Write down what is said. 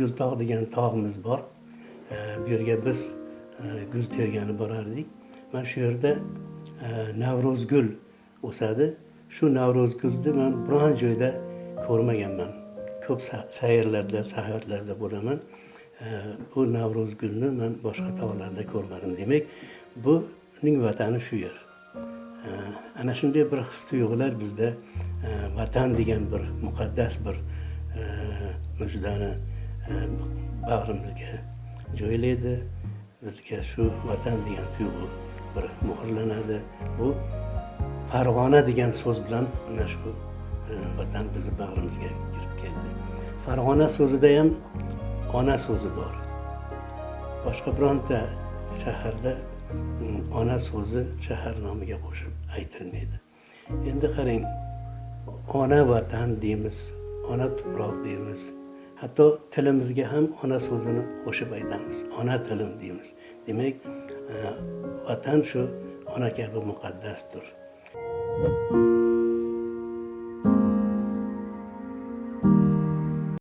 Gultog' degan tog'imiz bor. Bu yerga biz gul tergani borardik. Mana shu yerda navro'zgul o'sadi. Shu navro'zgulni man biron joyda ko'rmaganman. Ko'p sayrlarda, sayohatlarda bo'laman. Bu navro'zgulni man boshqa tog'larda ko'rmadim. Demak, buning vatani shu yer. Ana shunday bir his tuyg'ular bizda vatan degan bir muqaddas bir mujdani bag'rimizga joylaydi. Bizga shu vatan degan tuyg'u bir muhrlanadi. Bu Farg'ona degan so'z bilan mana shu vatan bizni bag'rimizga kirib keldi. Farg'ona so'zida ham ona so'zi bor. Boshqa bironta shaharda ona so'zi shahar nomiga qo'shib aytilmaydi. Endi qarang, ona vatan deymiz, ona tuproq deymiz, hatto tilimizga ham ona so'zini qo'shib aytamiz, ona tilim deymiz. Demak, vatan shu ona kabi muqaddasdir.